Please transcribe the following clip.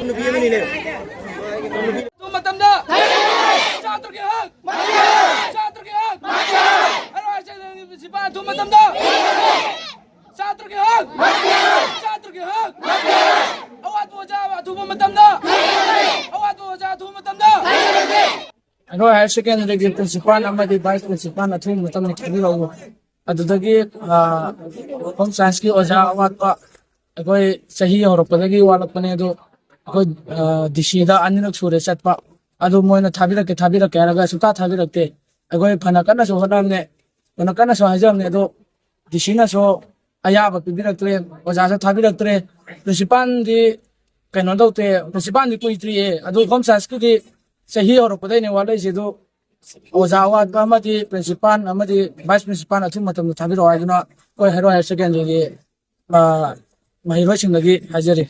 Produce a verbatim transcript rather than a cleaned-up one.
ꯅꯨꯄꯤ ꯑꯃꯅꯤꯅꯦ꯫ ꯑꯊꯨꯕ ꯃꯇꯝꯗ ꯁꯥꯇ꯭ꯔꯒꯤ ꯍꯛ! ꯁꯥꯇ꯭ꯔꯒꯤ ꯍꯛ! ꯍꯥꯏꯔꯣ, ꯍꯥꯏꯁꯦ, ꯄ꯭ꯔꯤꯟꯁꯤꯄꯥꯜ ꯑꯊꯨꯕ ꯃꯇꯝꯗ! ꯁꯥꯇ꯭ꯔꯒꯤ ꯍꯛ! ꯁꯥꯇ꯭ꯔꯒꯤ ꯍꯛ! ꯑꯋꯥꯠꯄ ꯑꯣꯖꯥ ꯑꯊꯨꯕ ꯃꯇꯝꯗ! ꯑꯋꯥꯠꯄ ꯑꯣꯖꯥ ꯑꯊꯨꯕ ꯃꯇꯝꯗ! ꯑꯩꯈꯣꯏ ꯍꯥꯌꯔ ꯁꯦꯀꯦꯟꯗꯔꯤꯒꯤ ꯄ꯭ꯔꯤꯟꯁꯤꯄꯥꯜ ꯑꯃꯗꯤ ꯚꯥꯏꯁ ꯄ꯭ꯔꯤꯟꯁꯤꯄꯥꯜ ꯑꯊꯨꯕ ꯃꯇꯝꯗ ꯊꯥꯕꯤꯔꯛꯎ꯫ ꯑꯗꯨꯗꯒꯤ, ꯑ, ꯍꯣꯝ ꯁꯥꯏꯟꯁꯀꯤ ꯑꯣꯖꯥ ꯑꯋꯥꯠꯄ ꯑꯩꯈꯣꯏ ꯆꯍꯤ ꯍꯧꯔꯛꯄꯗꯒꯤ ꯋꯥꯠꯂꯛꯄꯅꯦ꯫ ꯑꯗꯣ ꯑꯩꯈꯣꯏ, ꯑ, ꯗꯤ ꯁꯤꯗ ꯑꯅꯤꯔꯛ ꯁꯨꯔꯦ ꯆꯠꯄ꯫ ꯑꯗꯨ ꯃꯣꯏꯅ ꯊꯥꯕꯤꯔꯛꯀꯦ, ꯊꯥꯕꯤꯔꯛꯀꯦ ꯍꯥꯏꯔꯒ ꯁꯨꯡꯊꯥ ꯊꯥꯕꯤꯔꯛꯇꯦ꯫ ꯑꯩꯈꯣꯏ ꯐꯅ ꯀꯟꯅꯁꯨ ꯍꯣꯠꯅꯕꯅꯦ, ꯐꯅ ꯀꯟꯅꯁꯨ ꯍꯥꯏꯖꯕꯅꯦ꯫ ꯑꯗꯣ ꯗꯤ ꯁꯤꯅꯁꯨ ꯑꯌꯥꯕ ꯄꯤꯕꯤꯔꯛꯇ꯭ꯔꯦ, ꯑꯣꯖꯥꯁꯨ ꯊꯥꯕꯤꯔꯛꯇ꯭ꯔꯦ꯫ ꯄ꯭ꯔꯤꯟꯁꯤꯄꯥꯜꯗꯤ ꯀꯩꯅꯣ ꯇꯧꯗꯦ, ꯄ꯭ꯔꯤꯟꯁꯤꯄꯥꯜꯗꯤ ꯀꯨꯏꯗ꯭ꯔꯤꯌꯦ꯫ ꯑꯗꯨ ꯍꯣꯝ ꯁꯥꯏꯟꯁꯀꯤꯗꯤ ꯆꯍꯤ ꯍꯧꯔꯛꯄꯗꯩꯅꯦ ꯋꯥꯠꯂꯛꯏꯁꯦ꯫ ꯑꯗꯨ ꯑꯣꯖꯥ ꯑꯋꯥꯠꯄ ꯑꯃꯗꯤ ꯄ꯭ꯔꯤꯟꯁꯤꯄꯥꯜ ꯑꯃꯗꯤ ꯚꯥꯏꯁ ꯄ꯭ꯔꯤꯟꯁꯤꯄꯥꯜ ꯑꯊꯨꯕ ꯃꯇꯝꯗ ꯊꯥꯕꯤꯔꯛꯑꯣ ꯍꯥꯏꯗꯨꯅ ꯑꯩꯈꯣꯏ ꯍꯩꯔꯣꯛ ꯍꯥꯌꯔ ꯁꯦꯀꯦꯟꯗꯔꯤꯒꯤ, ꯑ, ꯃꯍꯩꯔꯣꯏꯁꯤꯡꯗꯒꯤ ꯍꯥꯏꯖꯔꯤ꯫